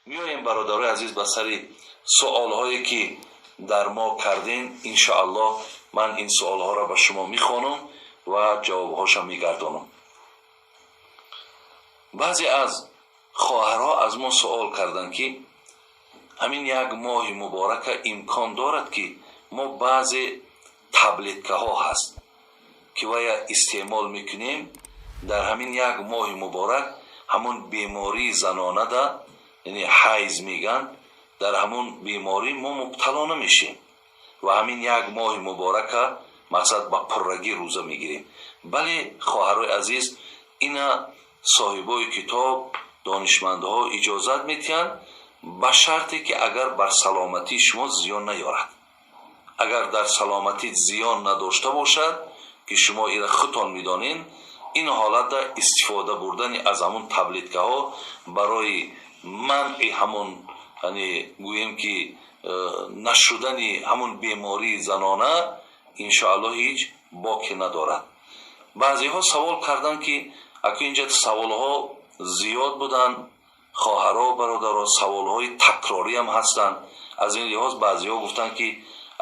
Меоем, бародарои азиз, ба сари суолҳое, ки дар мо кардем. Иншоаллоҳ, ман ин суолҳоро ба шумо мехонам ва ҷавобҳоша мегардонам. Баъзе аз хоҳарҳо аз мо суол карданд, ки ҳамин як моҳи муборака имкон дорад, ки мо баъзе таблеткаҳо ҳаст, ки вая истеъмол мекунем, дар ҳамин як моҳи муборак ҳамон бемории занонада, яъне ҳайз мегӯянд, дар ҳамон беморӣ мо мубтало намешем ва ҳамин як моҳи муборака, мақсад, ба пуррагӣ рӯза мегирем? Бале, хоҳарои азиз, ина соҳибои китоб, донишмандҳо иҷозат метиҳанд, ба шарте ки агар бар саломатии шумо зиён наёрад. Агар дар саломатӣ зиён надошта бошад, ки шумо ира худтон медонед, ин ҳолатда истифода бурдани аз ҳамун таблеткаҳо барои манъи ҳамун, яъне гӯем ки нашудани ҳамун бемории занона, иншоаллоҳ, ҳеҷ боке надорад. Баъзеҳо савол карданд, ки аку инҷа саволҳо зиёд буданд, хоҳаро, бародаро, саволҳои такрориам ҳастанд. Аз ин лиҳоз баъзеҳо гуфтанд, ки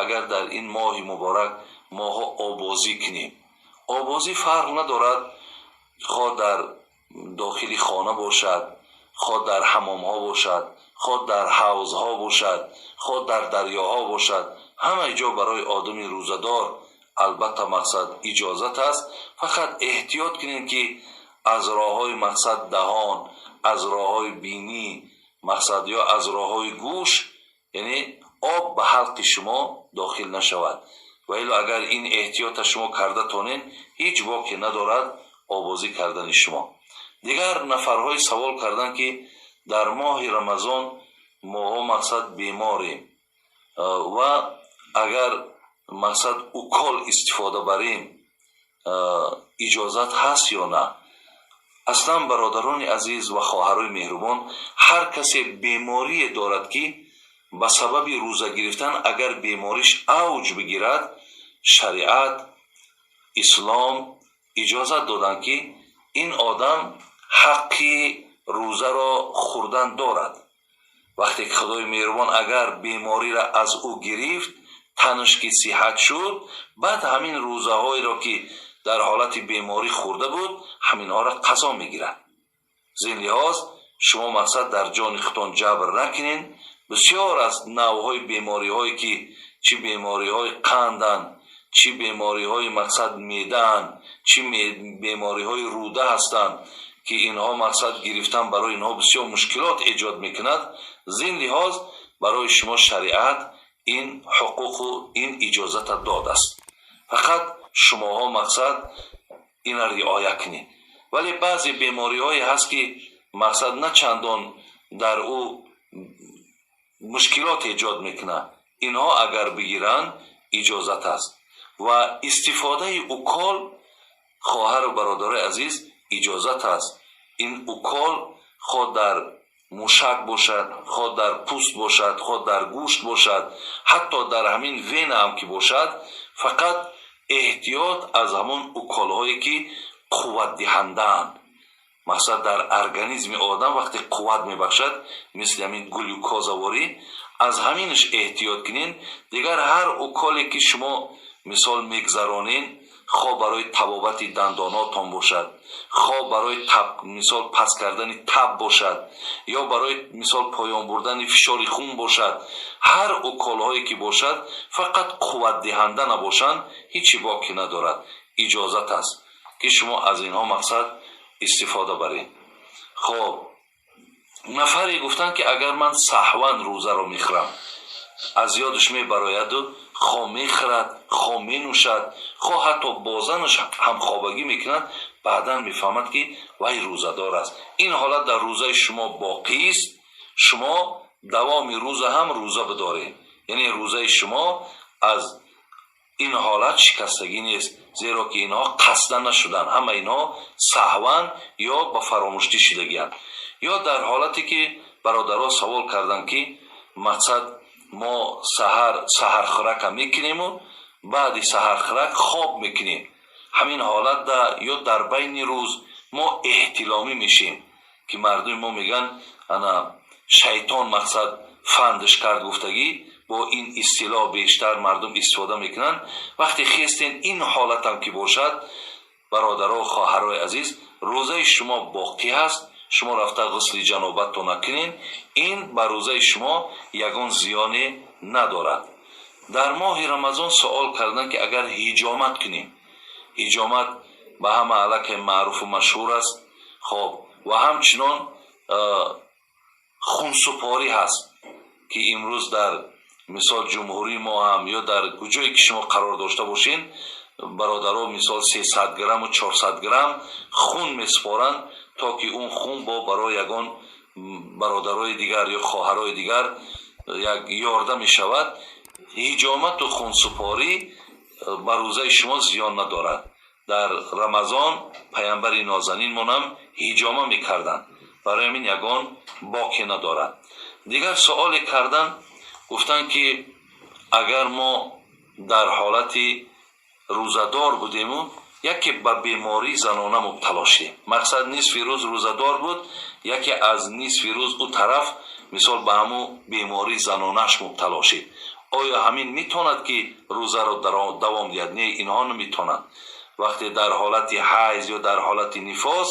агар дар ин моҳи муборак моҳо обозӣ кунем? Обозӣ фарқ надорад, хоҳ дар дохили хона бошад, хоҳ дар ҳамомҳо бошад, хоҳ дар ҳавзҳо бошад, хоҳ дар дарёҳо бошад, ҳамаи ҷо барои одами рӯзадор, албатта, мақсад, иҷозат аст. Фақат эҳтиёт кунем, ки аз роҳҳои, мақсад, даҳон, аз роҳҳои бинӣ, мақсад, ё аз роҳҳои гӯш, яъне об ба ҳалқи шумо дохил нашавад. Ва илло агар ин эҳтиёта шумо карда тонед, ҳеҷ боке надорад обозӣ кардани шумо. Дигар нафарҳое савол карданд, ки дар моҳи Рамазон моҳо, мақсад, беморем ва агар, мақсад, укол истифода барем, иҷозат ҳаст ё на? Аслан, бародарони азиз ва хоҳарои меҳрубон, ҳар касе беморие дорад, ки ба сабаби рӯза гирифтан агар бемориш авҷ бигирад, шариат ислом иҷозат доданд, ки ин одам ҳаққи рӯзаро хӯрдан дорад. Вақте ки Худои меҳрубон агар бемориро аз ӯ гирифт, танаш ки сиҳат шуд, баъд ҳамин рӯзаҳоеро, ки дар ҳолати беморӣ хӯрда буд, ҳаминҳоро қазо мегирад. Зин лиҳоз шумо, мақсад, дар ҷони худтон ҷабр накунед. Бисёр аз навъҳои бемориҳое, ки чӣ бемориҳои қанданд, чӣ бемориҳои, мақсад, меъдаанд, чӣ бемориҳои рӯда ҳастанд, ки инҳо, мақсад, гирифтан барои инҳо бисёр мушкилот эҷод мекунад. Зин лиҳоз барои шумо шариат ин ҳуқуқу ин иҷозата додааст. Фақат шумоҳо, мақсад, ина риоя кунед. Вале баъзе бемориҳое ҳаст, ки, мақсад, на чандон дар ӯ мушкилот эҷод мекунад, инҳо агар бигиранд, иҷозат аст. Ва истифодаи укол, хоҳару бародарои азиз, иҷозат аст. Ин укол хоҳ дар мушак бошад, хоҳ дар пӯст бошад, хоҳ дар гӯшт бошад, ҳатто дар ҳамин вена ҳам ки бошад. Фақат эҳтиёт аз ҳамон уколҳое, ки қувватдиҳандаанд, мақсад, дар организми одам вақте қувват мебахшад, мисли ҳамин глюкозаворӣ, аз ҳаминаш эҳтиёт кунед. Дигар ҳар уколе, ки шумо, мисол, мегзаронед, хоҳ барои табобати дандонотон бошад, хоҳ барои таб, мисол, паст кардани таб бошад ё барои, мисол, поён бурдани фишори хун бошад, ҳар уколҳое ки бошад, фақат қувватдиҳанда набошанд, ҳечи боке надорад, иҷозат аст, ки шумо аз инҳо, мақсад, истифода баред. Хоб, нафаре гуфтанд, ки агар ман саҳван рӯзаро мехӯрам, аз ёдаш мебарояду хоҳ мехӯрад, хоҳ менӯшад, хоҳ ҳатто бо занаш ҳамхобагӣ мекунад, баъдан мефаҳмад, ки вай рӯзадор аст, ин ҳолат дар рӯзаи шумо боқист. Шумо давоми рӯза ҳам рӯза бидоред, яъне рӯзаи шумо аз ин ҳолат шикастагӣ нест, зеро ки инҳо қасдан нашуданд, ҳама инҳо саҳван ё ба фаромӯштӣ шидагианд. Ё дар ҳолате ки бародаро савол карданд, ки, мақсад, мо саҳар саҳархӯрака мекунему баъди саҳархӯрак хоб мекунем, ҳамин ҳолатда ё дар байни рӯз мо эҳтиломӣ мешем, ки мардуми мо мегӯянд ана Шайтон, мақсад, фандш кард гуфтагӣ, бо ин истилоҳ бештар мардум истифода мекунанд. Вақте хестен, ин ҳолатам ки бошад, бародаро, хоҳарои азиз, рӯзаи шумо боқӣ ҳаст. Шумо рафта ғусли ҷанобатто накунен, ин ба рӯзаи шумо ягон зиёне надорад. Дар моҳи Рамазон суол карданд, ки агар ҳиҷомат кунем. Ҳиҷомат ба ҳама аллакай маъруфу машҳур аст. Хоб, ва ҳамчунон хунсупорӣ ҳаст, ки имрӯз дар мисол ҷумҳурии мо ҳам ё дар куҷое ки шумо қарор дошта бошед, бародаро, мисол 300 грамму 400 грамм хун месупоранд, то ки он хун бо барои ягон бародарои дигар ё хоҳарои дигар як ёрдам мешавад. Ҳиҷомату хунсупорӣ ба рӯзаи шумо зиён надорад. Дар Рамазон паямбари нозанинмонам ҳиҷома мекарданд, барои ҳамин ягон боке надорад. Дигар суоле кардан, гуфтанд, ки агар мо дар ҳолати рӯзадор будему яке ба бемории занона мубтало шудем, мақсад, нисфи рӯз рӯзадор буд, яке аз нисфи рӯз ӯ тараф, мисол, ба ҳамун бемории занонаш мубтало шид, оё ҳамин метавонад, ки рӯзаро давом диҳад? Не, инҳо наметавонанд. Вақте дар ҳолати ҳайз ё дар ҳолати нифос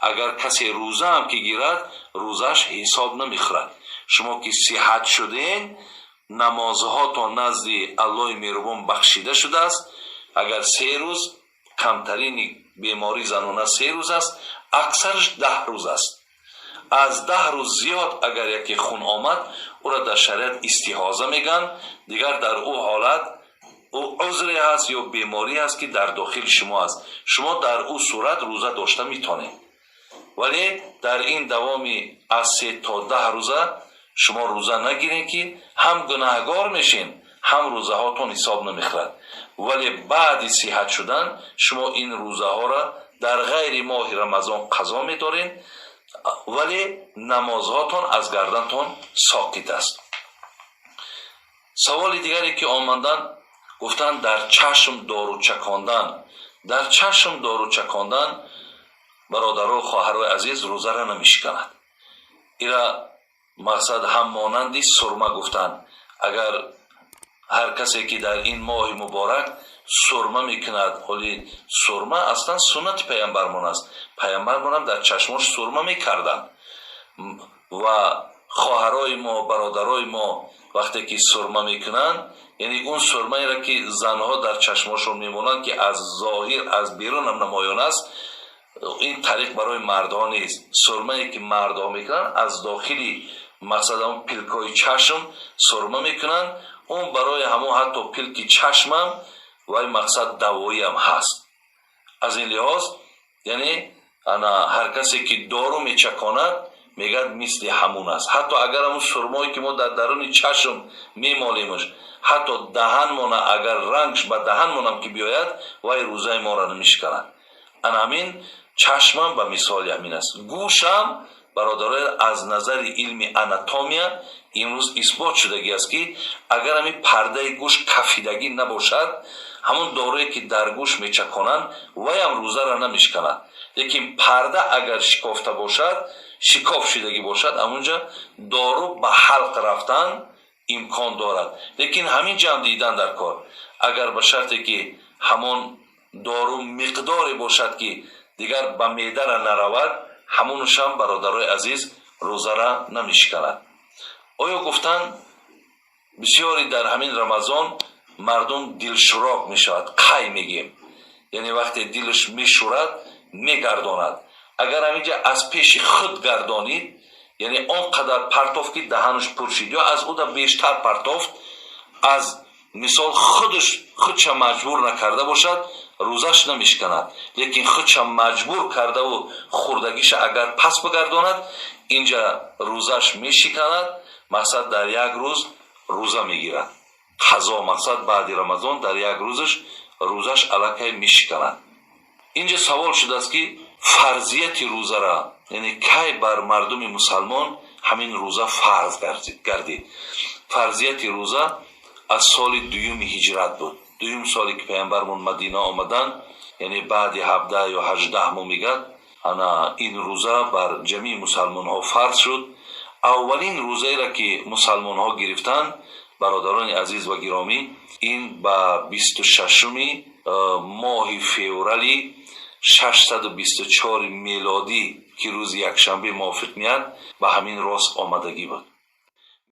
агар касе рӯзаам ки гирад, рӯзаш ҳисоб намехӯрад. Шумо ки сиҳат шуден, намозҳотон назди Аллоҳи меҳрубон бахшида шудааст. Агар 3 рӯз, камтарини бемории занона 3 рӯз аст, аксараш 10 рӯз аст. Аз 10 рӯз зиёд агар яке хун омад, ӯро дар шариат истиҳоза мегӯянд. Дигар дар ӯ ҳолат ӯ узре ҳаст ё беморӣ ҳаст, ки дар дохили шумо аст, шумо дар ӯ сурат рӯза дошта метонед. Вале дар ин давоми аз 3 то 10 рӯза шумо рӯза нагиред, ки ҳам гунаҳгор мешин, ҳам рӯзаҳотон ҳисоб намехӯрад. Вале баъди сиҳат шудан шумо ин рӯзаҳоро дар ғайри моҳи Рамазон қазо медоред, вале намозҳотон аз гардантон соқит аст. Саволи дигаре ки омаданд, гуфтанд, дар чашм дору чакондан. Дар чашм дору чакондан, бародару хоҳарои азиз, рӯзара намешиканад. Ира, мақсад, ҳам монанди сурма гуфтанд. Агар ҳар касе ки дар ин моҳи муборак сурма мекунад, ҳоли сурма аслан суннати паямбармон аст, паямбармонам дар чашмош сурма мекарданд. Ва хоҳарои мо, бародарои мо вақте ки сурма мекунанд, яъне он сурмаеро, ки занҳо дар чашмошон мемонанд, ки аз зоҳир, аз берунам намоён аст, ин тариқ барои мардҳо нест. Сурмае ки мардҳо мекунанд, аз дохили, мақсад, ҳамон пилкҳои чашм сурма мекунанд. Он барои ҳамон ҳатто пилки чашмам вай, мақсад, давоиам ҳаст. Аз ин лиҳоз, яъне, ана ҳар касе ки дору мечаконад, мегӯяд, мисли ҳамун аст. Ҳатто агар ҳамун сурмое ки мо дар даруни чашм мемолемш, ҳатто даҳанмона, агар рангш ба даҳанмонам ки биёяд, вай рӯзаи моро намешиканад. Ана ҳамин чашмам ба мисоли ҳамин аст. Гӯшам, бародароя, аз назари илми анатомия имрӯз исбот шудагӣ аст, ки агар ҳамин пардаи гӯш кафидагӣ набошад, ҳамон доруе ки дар гӯш мечаконанд, ваям рӯзаро намешиканад. Лекин парда агар шикофта бошад, шикоф шудагӣ бошад, ҳамунҷа дору ба ҳалқ рафтан имкон дорад. Лекин ҳамин ҷам дидан дар кор, агар ба шарте ки ҳамон дору миқдоре бошад, ки дигар ба меъдара наравад, ҳамонушам, бародарои азиз, рӯзара намешиканад. Оё, гуфтанд, бисёре дар ҳамин Рамазон мардум дилшурок мешавад, қай мегӯем, яъне вақте дилаш мешӯрад, мегардонад. Агар ҳаминҷа аз пеши худ гардонид, яъне он қадар партофт, ки даҳанаш пур шид, ё аз уда бештар партофт, аз мисол худаш худша маҷбур накарда бошад, рӯзаш намешиканад. Лекин худша маҷбур кардаву хӯрдагиша агар пас бигардонад, инҷа рӯзаш мешиканад. Мақсад, дар як рӯз рӯза мегирад қазо. Мақсад, баъди Рамазон дар як рӯзаш рӯзаш аллакай мешиканад. Инҷа савол шудааст, ки фарзияти рӯзара, яъне кай бар мардуми мусалмон ҳамин рӯза фарз гардид? Фарзияти рӯза аз соли дуюми ҳиҷрат буд. Дуюм соле ки паямбармон Мадина омаданд, яъне баъди 17 ё 18 моҳ, мегӯяд, ана ин рӯза бар ҷамии мусалмонҳо фарз шуд. Аввалин рӯзаеро, ки мусалмонҳо гирифтанд, бародарони азиз ва гиромӣ, ин ба 26-уми моҳи феврали 624 мелодӣ, ки рӯзи якшанбе мувофиқ меяд, ба ҳамин рост омадагӣ буд.